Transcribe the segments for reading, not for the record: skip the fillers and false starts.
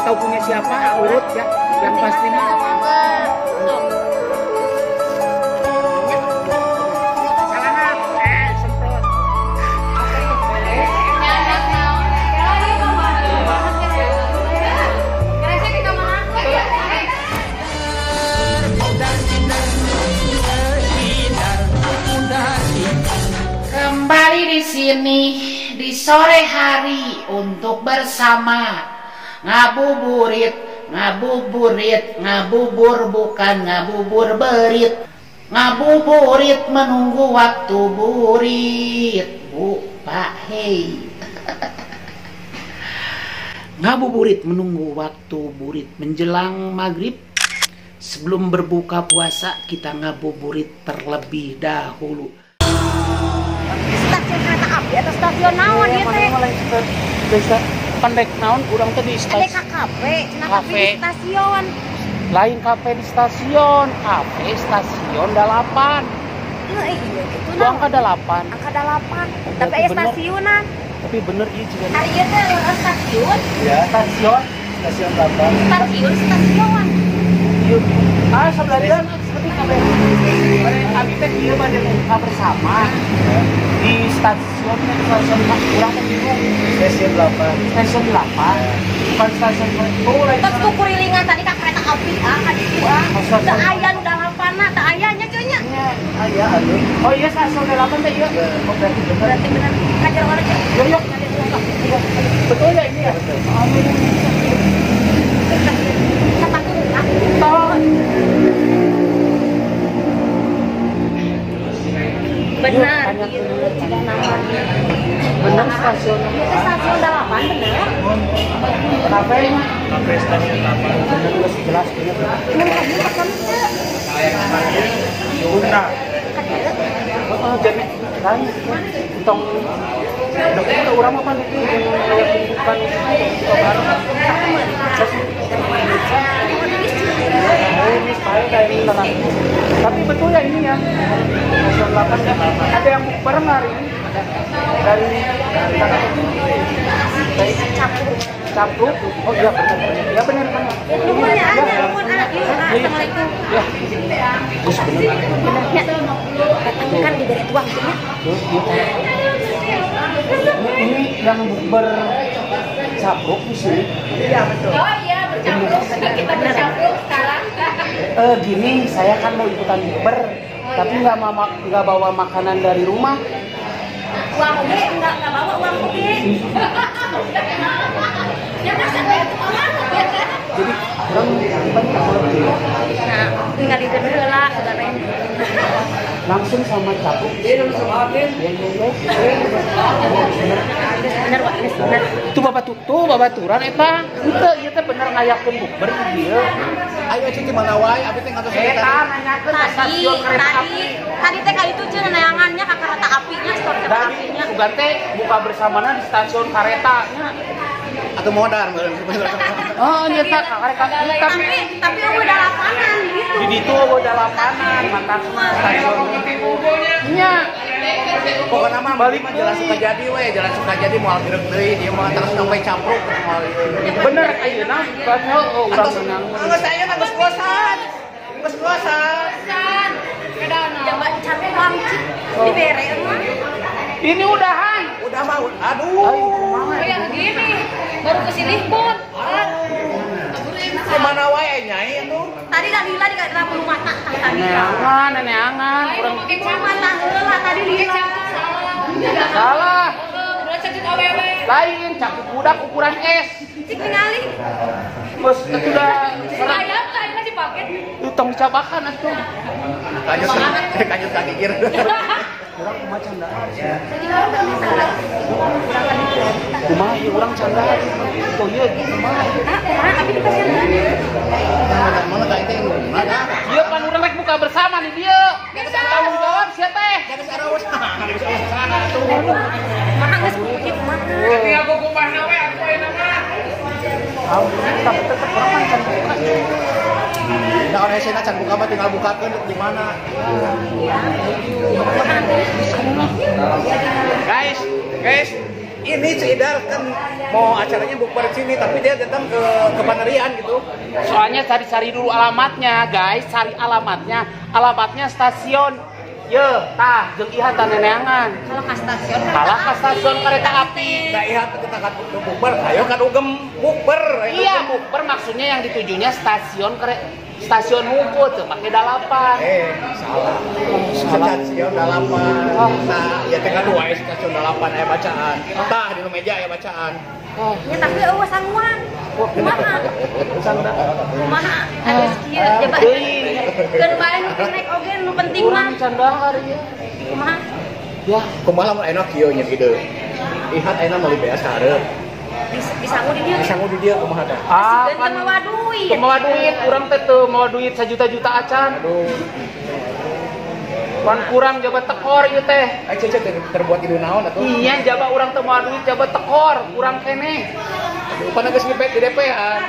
tahu punya siapa, urut ya. Yang pasti mah. Semprot. Kembali di sini di sore hari untuk bersama ngabuburit, ngabuburit, ngabubur bukan ngabubur berit, ngabuburit menunggu waktu burit, Bu, Pak, hei. Ngabuburit menunggu waktu burit menjelang maghrib. Sebelum berbuka puasa kita ngabuburit terlebih dahulu. Stasiun kereta api atau stasiun naon ieu teh? Pendek naon urang teh di stasiun. Ada kafe, cenah kafe di stasiun. Lain kafe di stasiun, kafe stasiun 8. Heuh, iya kitu naon. Angka 8. Angka 8. Tapi aya stasiunan. Tapi bener ieu juga. Ari ieu teh stasiun? Ya, stasiun, stasiun 8. Stasiun, stasiun. Ieu. Ah, sebelah dia seperti kafe. Bade abi teh ieu bade buka bersama. Di stasiun kurang teh bingung. Stasiun 8. Stasiun 8. Bukan stasiun oh, lain. Terus ku kurilingan tadi ka kereta api ah ka ditu ah. Teu aya nu dalapanna, teu aya nya cuy nya. Aya atuh. Oh iya stasiun 8 teh ieu. Oh berarti bener. Berarti bener. Ka jero mana cuy? Yo yo. Betul ya ini ya? Betul. Sepatu ah. Benar, ieu ciga nama. Benar stasiun. Itu stasiun 8 bener. Kafe, kafe stasiun 8. Bener geus jelas bener. Mun ka dieu pesan teu? Udah. Ka dieu. Heeh, jadi lain tong deket urang mah pan itu bukan tapi betul ya ini ya. Stasiun 8 ya. Ada yang bareng hari ini? Ada. Dari Capruk. Oh iya benar. Ya benar benar. Nuhun ya, nuhun ah. Assalamualaikum. Ya. Terus benar. Benar ya. Kan diberi tuang nya. Ini yang bukber Capruk di sini. Iya betul. Oh iya bercapruk. Kita bercapruk sekarang. Gini, saya kan mau ikutan bukber, tapi nggak bawa makanan dari rumah. Uang oge nggak bawa uang oge. Ya masa itu uang. Jadi orang banyak orang. Nah, tinggal di heula sebenarnya. Langsung sama Capruk. Iya, bener Pak, bener. Tuh bapak tuh babaturan eta. Henteu ieu teh bener ngayakeun bukber di dieu. Ayo cing di mana wae abi teh ngatos eta nanyakeun ka stasiun kereta api. Tadi teh ka itu cenah neangannya ka kereta apinya, stasiun kereta apinya. Sugan teh buka bersamana di stasiun karetanya. Atau modar meureun. Oh, nyata ka kereta tapi eueuh dalapanan gitu. Di ditu eueuh dalapanan, mantap stasiun. Nya. Pokoknya mah balik mah jalan Sukajadi we, jalan Sukajadi moal gerek deui, ieu mah terus sampai Capruk moal ieu. Bener ayeuna kan heuh urang menang. Geus ayeuna geus bosan. Geus bosan. Ya Mbak capek wangcik dibere mah. Ini udahan. Udah mah aduh. Oh ya gini, baru kesini pun. Kemana wae nyai itu? Tadi dah lila di bulu mata tadi. Neangan, neangan, kurang bulu mata heula tadi lila. Salah. Udah cakit awewe. Lain cakit budak ukuran S. Cik ningali. Bos, itu udah ayam kayaknya dipakai. Itu tong cabakan atuh. Lanjut, lanjut kaki kiri. Urang kumaha canda? Kumaha ieu urang canda? Tuh ieu kumaha? Kumaha abi di pasien. Mana ka teh mana? Ieu pan urang rek buka bersama nih dieu. Tanggung jawab sia teh. Geus arawas. Geus sana atuh. Kumaha geus kumaha kumaha? Tinggal ku kumaha we aku ayeuna mah. Tapi tetep urang kan can buka. Nah, orang hesena can buka mah tinggal bukakeun di mana. Guys, guys, sini Cidar kan mau acaranya bukber di sini tapi dia datang ke Panerian gitu. Soalnya cari-cari dulu alamatnya, guys, cari alamatnya. Alamatnya stasiun. Ye, tah jeung Iha tah neneangan. Kalau ka stasiun kalah ka stasiun kereta api. Da Iha teh kita ka bukber, ayo kan ugem bukber. Iya, bukber maksudnya yang ditujunya stasiun stasiun Hungkul tuh make dalapan. Salah. Stasiun dalapan. Nah, ya teh kan wae stasiun dalapan aya bacaan. Tah di meja aya bacaan. Ya tapi eueuh sanguan. Kumaha? Kumaha? Geus kieu coba. Keun bae nu naik oge nu penting mah. Urang can dahar ieu. Kumaha? Ya, kumaha lamun ayeuna kieu nya ide. Ihat ayeuna meuli beas hareup. Disangu di dieu. Disangu di dieu kumaha teh? Ah, kan teu mawa duit. Teu mawa duit, urang teh teu mawa duit sajuta-juta acan. Aduh. Wan kurang jaba tekor ieu teh. Ai cece terbuat di naon atuh? Iya, jaba urang teu mawa duit jaba tekor, kurang keneh. Aduh, pan geus di DP-an.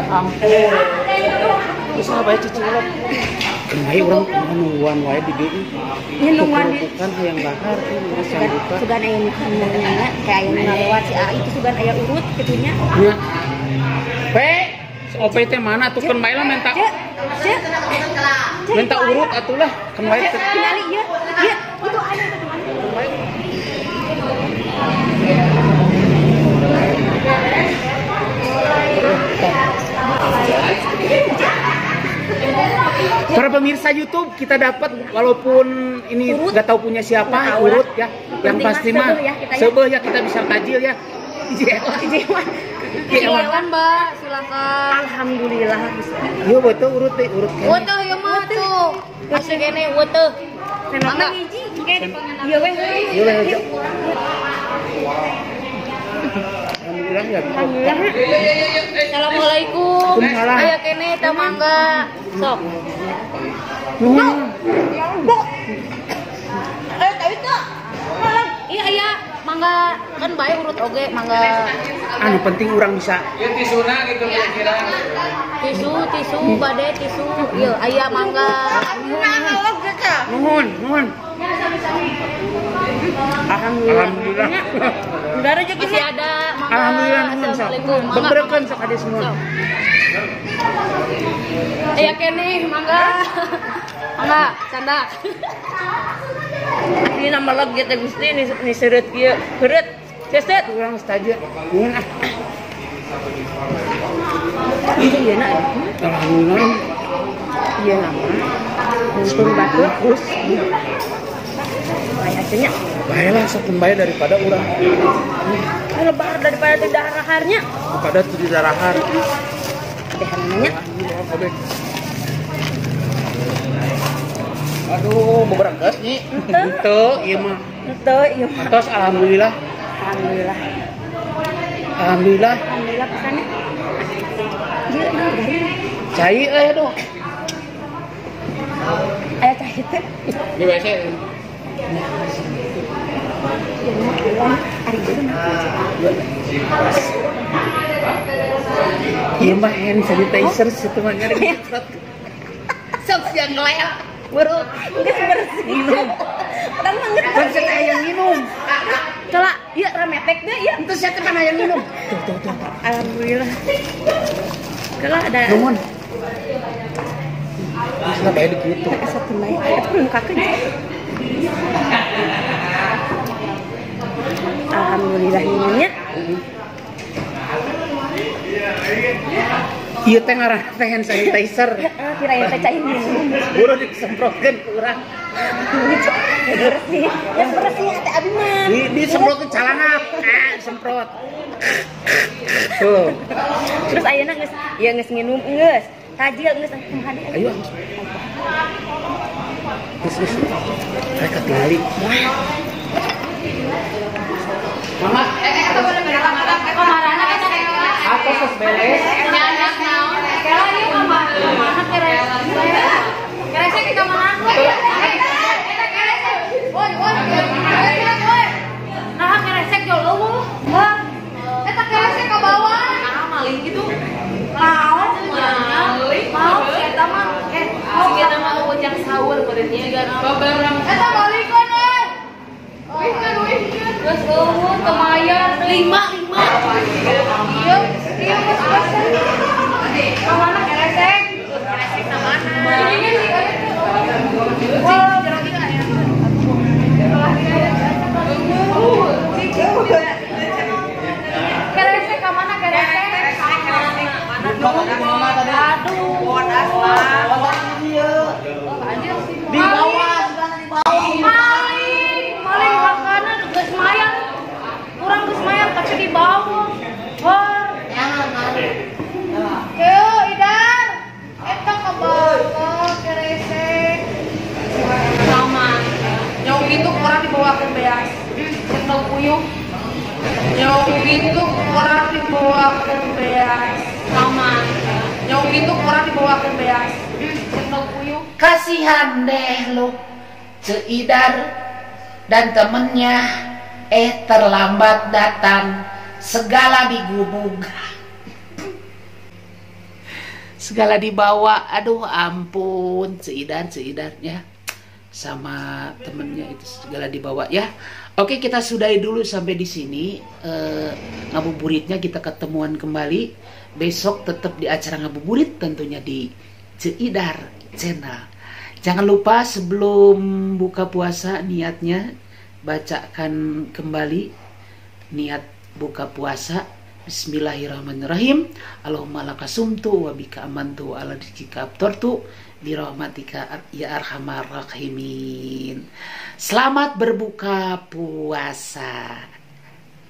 Ampun. Geus lah bae cicing lah. Keun urang nungguan wae di dieu. Nya nungguan di kan hayang dahar geus sanggupan. Sugan aya nu nanya kayak aya nu ngalewat si A itu sugan aya urut kitu nya. Nya. Pe, OP teh mana tuh keun bae lah minta. Minta urut atuh lah keun bae teh. Tingali ieu. Ieu itu aya tuh Para pemirsa YouTube kita dapat walaupun ini nggak tahu punya siapa urut ya, yang pasti mah sebeh ya kita bisa tajil ya. Silakan Mbak, silakan. Alhamdulillah bisa. Yo betul urut deh, urut. Weteh ya mah tuh. Masih kene weteh. Mangga hiji. Iya weh. Iya weh. Alhamdulillah ya. Alhamdulillah. Assalamualaikum. Aya kene teh mangga. Sok. Nuhun. Eh, tapi tuh. Iya aya mangga kan bae urut oge mangga. Anu penting urang bisa. Ieu tisuna gitu kira-kira. Tisu, tisu bade tisu. Ieu aya mangga. Nuhun, nuhun. Alhamdulillah. Alhamdulillah. Udah rezeki masih ada mangga. Alhamdulillah nuhun sok. Assalamualaikum. Beberekeun sok ade semua. Aya keneh mangga. Mangga, canda. Ini nama lagi teh Gusti ni seureut kieu. Heureut. Seset urang saja. Nuhun ah. Ieu ieu na. Alhamdulillah. Ieu nama. Untung batu terus. Bae nya. Bae lah sok bae daripada urang. Lebar daripada teu daraharnya. Daripada teu darahar. Teh namanya. Aduh, beberangkas nyi. Henteu ieu mah. Henteu ieu mah. Atos alhamdulillah. Alhamdulillah. Alhamdulillah. Alhamdulillah pisannya. Ieu naon garing. Cai euy aduh. Aya cai teh. Di WC. Ieu mah hand sanitizer situ mah nyari. Sok siang ngelel. Buruk, geus bersih. Minum. Urang mah geus Kan saya hayang minum. Coba, ieu rametek deh ieu. Entu saya teh kan hayang minum. Tuh, tuh, tuh. Alhamdulillah. Kalau ada Nuhun. Bisa bae gitu. Satu bae. Eta mukakeun. Alhamdulillah minumnya. Ieu teh ngaran teh hand sanitizer. Heeh, kirain teh cai minum. Buru disemprotkeun ku urang. Bersih, yang bersih teh abi mah. Disemprotkeun calana. Ah, disemprot. Tuh. Terus ayeuna geus ya geus nginum geus. Tajil geus kumaha deui. Ayo. Geus geus. Rek katingali. Mama, atos geus beres. Sahur berarti. Eta balikeun we. Geus eueuh teu mayar 5 5. Ieu ieu geus pesen. Ka mana keresek? Keresek ka mana? Ini sih aya teh. Wah, jero ieu aya. Keresek ka mana keresek? Aduh. Di bawah, di bawah. Maling makanan geus mayar. Kurang geus mayar tapi di bawah. Wah. Keu Idar. Eta ka bawah keresek. Sama. Nyau gitu kurang dibawa ke beas. Sendok puyuh. Nyau gitu kurang dibawa ke beas. Sama. Nyau gitu kurang dibawa ke beas. Sendok puyuh. Kasihan deh lu, Ceu Idar dan temennya terlambat datang, segala digubug, segala dibawa. Aduh ampun, Ceu Idar, Ceu Idar ya, sama temennya itu segala dibawa ya. Oke, kita sudahi dulu sampai di sini ngabuburitnya. Kita ketemuan kembali besok tetap di acara ngabuburit, tentunya di Ceu Idar Channel. Jangan lupa sebelum buka puasa niatnya bacakan kembali niat buka puasa. Bismillahirrahmanirrahim. Allahumma laka sumtu wa bika amantu wa ala rizqika aftartu bi rahmatika ya arhamar rahimin. Selamat berbuka puasa.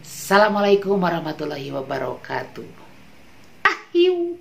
Assalamualaikum warahmatullahi wabarakatuh. Ahiu.